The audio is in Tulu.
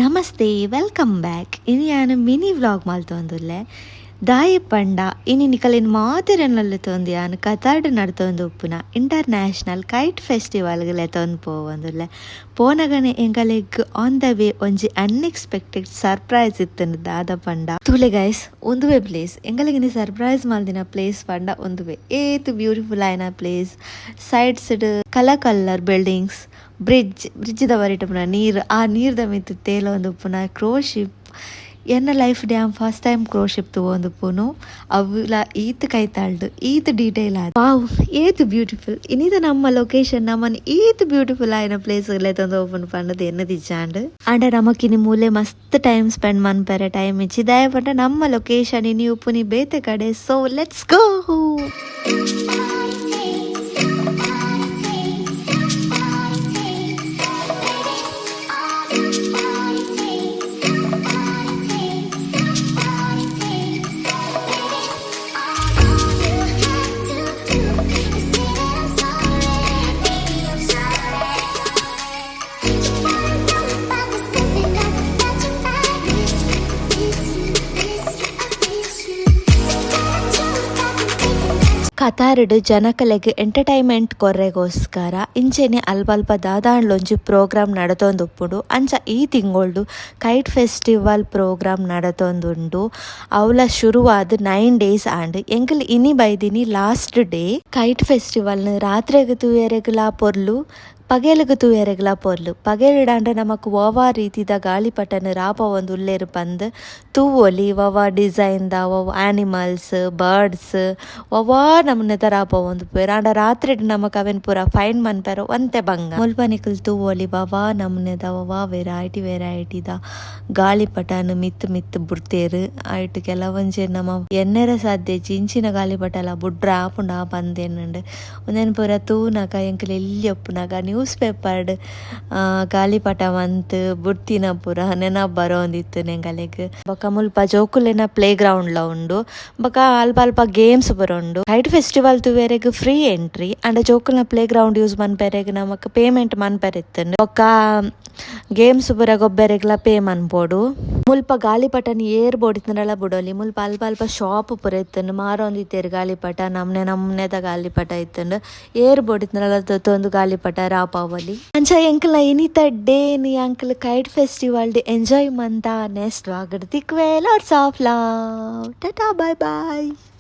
Namaste, welcome back. ಇನಿ ಯಾನ್ ಮಿನಿ ವ್ಲಾಗ್ ಮಲ್ತೊಂದುಲ್ಲೆ. ದಾಯೆ ಪಂಡ ಇನಿ ನಿಕಲೆನ್ ಮಾತೆರೆನ್ಲ ಯಾನ್ ಕತಾರ್ಡ್ ನಡತೊಂದು ಉಪ್ಪುನ ಇಂಟರ್ನ್ಯಾಷನಲ್ ಕೈಟ್ ಫೆಸ್ಟಿವಲ್ಗ್ ಲೆತೊಂದು ಪೋವೊಂದುಲ್ಲೆ. ಪೋನಗನೆ ಎಂಕಲೆಗ್ ಆನ್ the way ಒಂಜಿ ಅನ್ಎಕ್ಸ್ಪೆಕ್ಟೆಡ್ ಸರ್ಪ್ರೈಸ್ ಇತ್ತುಂಡು. ದಾದ ಪಂಡ, ತೂಲೆ ಗೈಸ್, ಉಂದುವೆ ಪ್ಲೇಸ್. ಎಂಕಲೆಗ್ ಇನಿ ಸರ್ಪ್ರೈಸ್ ಮಲ್ದಿನ ಪ್ಲೇಸ್ ಪಂಡ ಉಂದುವೆ. ಏತ್ ಬ್ಯೂಟಿಫುಲ್ ಆಯಿನ place. Sides colour colour buildings, bridge, ಬ್ರಿಡ್ಜ್ದ ಬರಿಟ್ ಉಪ್ಪುನ ನೀರು, ಆ ನೀರ್ದ ಮಿತ್ತ್ ತೇಲೊಂದು ಉಪ್ಪುನ ಕ್ರೂಸ್ ಶಿಪ್. ಎನ್ನ life damn first time cruise ship ತೂವೊಂದುಪ್ಪುನು. ಅವುಲ ಈತ್ ಕೈತಾಳ್ಡು, ಈತ್ ಡೀಟೇಲ್ ಆದ್. ವಾವ್, ಏತ್ ಬ್ಯೂಟಿಫುಲ್! ಇನಿದ ನಮ್ಮ ಲೊಕೇಶನ್ ನಮ್ಮನ್ ಈತ್ ಬ್ಯೂಟಿಫುಲ್ ಆಯಿನ ಪ್ಲೇಸ್ ಲೆತೊಂದು ಪೋಪುಂಡು ಪಂಡದ್ ಎನ್ನದಿಜ್ಜಾಂಡ್. ಆಂಡ ನಮಕ್ ಇನಿ ಮೂಲೆ ಮಸ್ತ್ ಟೈಮ್ ಸ್ಪೆಂಡ್ ಮನ್ಪೆರೆ ಟೈಮ್ ಇಜ್ಜಿ. ದಾಯೆ ಪಂಡ ನಮ್ಮ ಲೊಕೇಶನ್ ಇನಿ ಉಪ್ಪುನಿ ಬೇತೆ ಕಡೆ. So let's go. ಕತಾರ್ಡ್ ಜನಕಲೆಗ್ ಎಂಟರ್ಟೈನ್ಮೆಂಟ್ ಕೊರ್ರೆಗೋಸ್ಕರ ಇಂಚೆನೆ ಅಲ್ಪ ಅಲ್ಪ ದಾದಾಂಡ್ಲೊಂಜಿ ಪ್ರೋಗ್ರಾಮ್ ನಡತೊಂದುಪ್ಪುಂಡು. ಅಂಚ ಈ ತಿಂಗೊಳ್ಡು ಕೈಟ್ ಫೆಸ್ಟಿವಲ್ ಪ್ರೋಗ್ರಾಮ್ ನಡತೊಂದುಂಡು. ಅವ್ಲ ಶುರುವಾದ್ 9 ಡೇಸ್ ಆಂಡ್. ಎಂಕಲ್ ಇನಿ ಬೈದಿನಿ ಲಾಸ್ಟ್ ಡೇ. ಕೈಟ್ ಫೆಸ್ಟಿವಲ್ ರಾತ್ರೆಗ್ ತೂಯೆರೆಗ್ಲಾ ಪೊರ್ಲು, ಪಗೆಲುಗು ತೂಯೆರೆಗ್ಲಾ ಪೊರ್ಲು. ಪಗೆಲುಡಾಂಡ ನಮಕ್ ಒವಾ ರೀತಿದ ಗಾಳಿಪಟನ್ ರಾಪವೊಂದು ಉಲ್ಲೆರ್ ಪಂದ್ ತೂವೊಲಿ. ಒವಾ ಡಿಸೈನ್ ದ ಒವ್ ಆನಿಮಲ್ಸ್, ಬರ್ಡ್ಸ್, ಒವಾ ನಮೂನೆದ ರಾಪವೊಂದು. ಆಂಡ ರಾತ್ರಿಡ್ ನಮಕ್ ಅವೆನ್ ಪೂರ ಫೈಂಡ್ ಮನ್ಪೆರೆ ಒಂತೆ ಬಂಗ. ಮುಲ್ಪ ನಿಕುಲು ತೂವೊಲಿ, ಒವಾ ನಮೂನೆದ, ಒವಾ ವೆರೈಟಿ ವೆರೈಟಿದ ಗಾಳಿಪಟನ್ ಮಿತ್ತ್ ಮಿತ್ತ್ ಬುಡ್ತೇರ್. ಐಟ್ ಕೆಲವೊಂಜಿ ನಮ ಎನ್ನೆರೆ ಸಾಧ್ಯ ಇಜ್ಜಿ, ಇಂಚಿನ ಗಾಳಿಪಟಲ ಬುಡ್ರ ಆಪುಂಡ ಪಂದ್ ಎನ್ನುಂಡು. ಉಂದೆನ್ ಪೂರ ತೂನಗ ಎಂಕುಲು ಎಲ್ಯ ಉಪ್ಪುನಗ ನ್ಯೂಸ್ ಪೇಪರ್ಡ್ ಗಾಳಿಪಟ ಮಂತ್ ಬುಡ್ತಿನ ಪೂರ ನೆನಪು ಬರೋಂದಿತ್ತು ಎಂಕಲೆಗ್. ಬೊಕ ಮುಲ್ಪ ಜೋಕುಲೆನ ಪ್ಲೇ ಗ್ರೌಂಡ್ ಲ ಉಂಡು. ಬೊಕ ಅಲ್ಪ ಅಲ್ಪ ಗೇಮ್ಸ್ ಪೂರ ಉಂಡು. ಕೈಟ್ ಫೆಸ್ಟಿವಲ್ ತೂವೆರೆಗ್ ಫ್ರೀ ಎಂಟ್ರಿ. ಆಂಡ ಜೋಕುಲ್ನ ಪ್ಲೇ ಗ್ರೌಂಡ್ ಯೂಸ್ ಮನ್ಪೆರೆಗ್ ನಮಕ್ ಪೇಮೆಂಟ್ ಮನ್ಪೆರೆ ಇತ್ತುಂಡು. ಬೊಕ ಗೇಮ್ಸ್ ಪೂರ ಗೊಬ್ಬೆರೆಗ್ಲ ಪೇ ಮನ್ಪೊಡು. ಮುಲ್ಪ ಗಾಳಿಪಟನ್ ಏರ್ ಬೋಡಿತ್ತ್ಂಡಲ ಬುಡೊಲಿ. ಮುಲ್ಪ ಅಲ್ಪ ಅಲ್ಪ ಶಾಪ್ ಪೂರ ಇತ್ತುಂಡು, ಮಾರೊಂದಿತ್ತೆರ್ ಗಾಳಿಪಟ. ನಮ್ನೆ ನಮ್ನೆದ ಗಾಳಿಪಟ ಇತ್ತುಂಡು. ಏರ್ ಬೋಡಿತ್ತ್ಂಡಲ ದೆತ್ತೊಂದು ಗಾಳಿಪಟ ರಾಪಾವೊಲಿ. ಅಂಚ ಎಂಕಲ್ನ ಇನಿತ ಡೇ ನಿ ಅಂಕಲ್ ಕೈಟ್ ಫೆಸ್ಟಿವಲ್ ಎಂಜಾಯ್ ಮಂತ. ನೆಕ್ಸ್ಟ್ ವ್ಲಾಗ್ ತಿಕ್ವೆ. Lots of love, tata, bye bye.